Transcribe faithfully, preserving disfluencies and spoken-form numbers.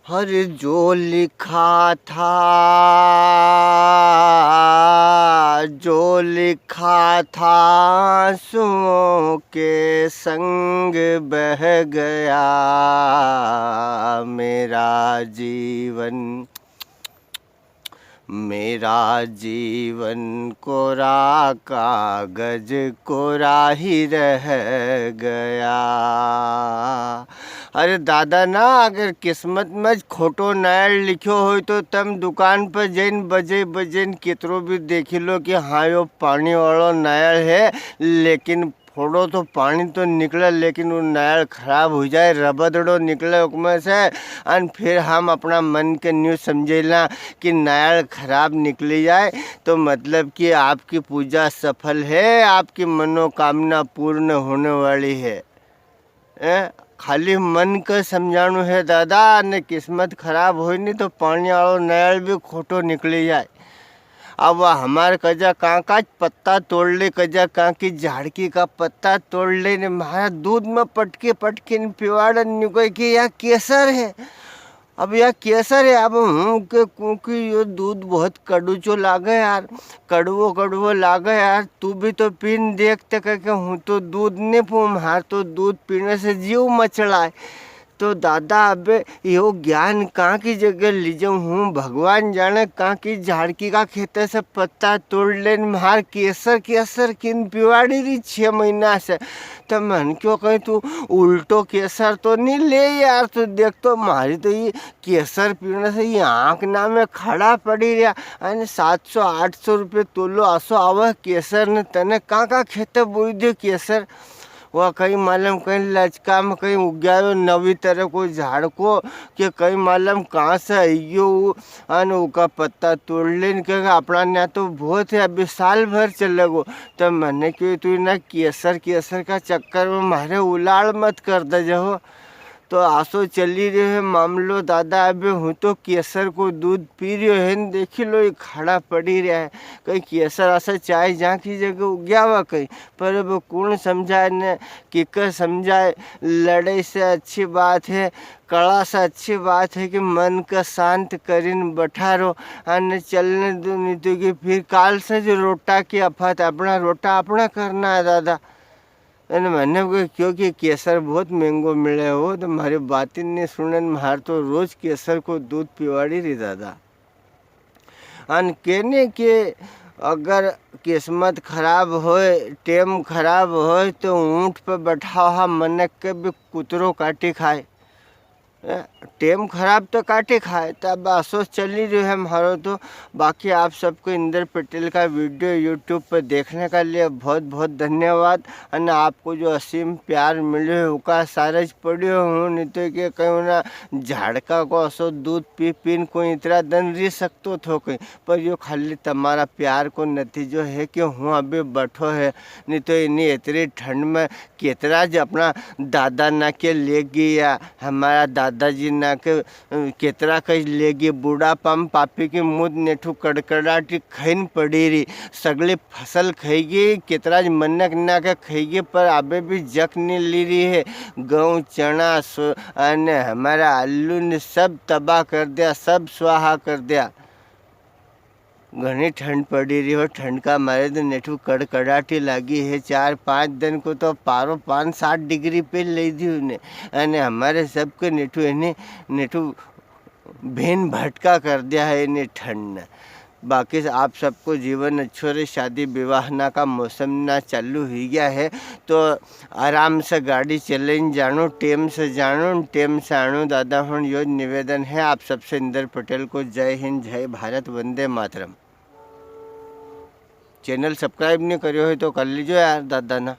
हर जो लिखा था, जो लिखा था, आंसुओं के संग बह गया मेरा जीवन। मेरा जीवन कोरा कागज कोरा ही रह गया। अरे दादा ना, अगर किस्मत में ज खोटो नायळ लिख्यो होय तो तम दुकान पर जईन बजे बजेन कितरो भी देखी लो कि हाँ, यो पाणी वाळो नायळ है, लेकिन फोड़ो तो पाणी तो निकले, लेकिन वो नायळ खराब हुई जाए, रबदड़ो निकले उकमें से। अन फिर हम अपना मन के न्यू समझेला कि नायळ खराब निकली जाए, तो मतलब कि आपकी पूजा सफल है, आपकी मनोकामना पूर्ण होने वाली है। ए, खाली मन के समझाणु है दादा, ने किस्मत खराब होय नी तो पाणी वाळो नायळ भी खोटो निकली जाए। अब हमार कजा कांका ज पत्ता तोड़ ले, कजा कांकी झाड़की का पत्ता तोड़ ले ने म्हारा दूध में पटके पटके ने पिवाड़न न्यू कहे कि या केसर है। अब या केसर है, अब हूँ के क्योंकि यो दूध बहुत कड़ूचो लागे यार, कड़वो कड़वो लागे यार, तू भी तो पीन देख। ते कहे कि हूँ तो दूध नी पीऊँ, म्हार तो दूध पीने से जीव मचलाए। तो दादा, अबे यो ज्ञान कां की जगह ली जाऊं हूँ, भगवान जाने कां की झाड़की का खेते से पत्ता तोड़ लेन म्हार केसर केसर किन पिवाड़ी री छह महीना से। तो मन क्यों कहे, तू उल्टो केसर तो नी ले यार, तू देख तो म्हारी तो ये केसर पीने से ये आंख ना में खड़ा पड़ी रहा। अने सात सौ आठ सौ रुपये तोलो आसो आवे केसर ने, तने कां का खेते बोई दे केसर। वा कई मालूम कई लचका में कई उग्यायो नवी तरह को झाड़को, के कई मालूम कहाँ से आई गयो वो, अन उका पत्ता तोड़ लेन के अपना न्या तो बहुत है, अभी साल भर चलेगो। तो मैंने क्यों तू ना केसर केसर का चक्कर में मारे उलाल मत कर दे हो। तो आसो चली रह्यो है मामलो दादा, अबे हूँ तो केसर को दूध पी रह्यो है न, देखी लो, ये खाड़ा पड़ी रहा है। कई केसर आसा चाय जां की जगह उग्यावा कई, पर अब कुण समझाए ने किकर समझाए। लड़ाई से अच्छी बात है, कला से अच्छी बात है कि मन का शांत करीन बैठा रहो, अने चलने दो, नी तो कि फिर काल से जो रोटा की आफत, अपना रोटा अपना करना है दादा। अने मैंने को क्यों कि केसर बहुत महंगो मिले हो, तो म्हारी बात ही नी सुने, म्हार तो रोज केसर को दूध पिवाड़ी री दादा। अन कहने के अगर किस्मत खराब होय, टेम खराब होय, तो ऊंट पे बैठा हुआ मनक के भी कुतरो काटी खाए। ए, टेम खराब तो काटे खाए, तो अब असो ज चली रह्यो है म्हारो तो। बाकी आप सबको इंदर पटेल का वीडियो YouTube पर देखने का लिए बहुत बहुत धन्यवाद। अने आपको जो असीम प्यार मिल्यो है, उका सारे ज पड़्यो हूँ, नी तो के कहूँ ना, झाड़का को असो दूध पी पीन कोई इतरा दन री सकतो थो कई। पर यो खाली तमारा प्यार को नतीजो है कि हूँ अभी बैठो है, नी तो इनी इतरी ठंड में कितरा ज अपना दादा ना के लेगी या हमारा दादाजी ना के, अ, कितरा कई लेगी। बुढ़ापा में पापी की मुद नेठू कड़कड़ाटी खईन पड़ी री, सगली फसल खईगी, कितरा ज मनक ना के खईगी, पर अबे भी जक नी ली री है। गहूँ, चना, सो-, अने हमारा आलू ने सब तबाह कर दिया, सब स्वाहा कर दिया। घणी ठंड पड़ी री हो, ठंड का मारे तो नेठू कड़कड़ाटी लागी है। चार पाँच दन को तो पारो पाँच सात डिग्री पे ले दी उन्हें। अने हमारे सबके नेठू, इन्हें नेठू भेन भटका कर दिया है इन्हें ठंड ने। बाकी आप सबको जीवन अच्छो रे, शादी विवाह ना का मौसम ना चालू हुई गया है, तो आराम से गाड़ी चलेन जानो, टेम से जानो, टेम से आनो। दादा हुण यो ज निवेदन है आप सबसे, इंदर पटेल को जय हिंद, जय भारत, वंदे मातरम। Channel subscribe नी करियो है तो कर लीजो यार दादा ना।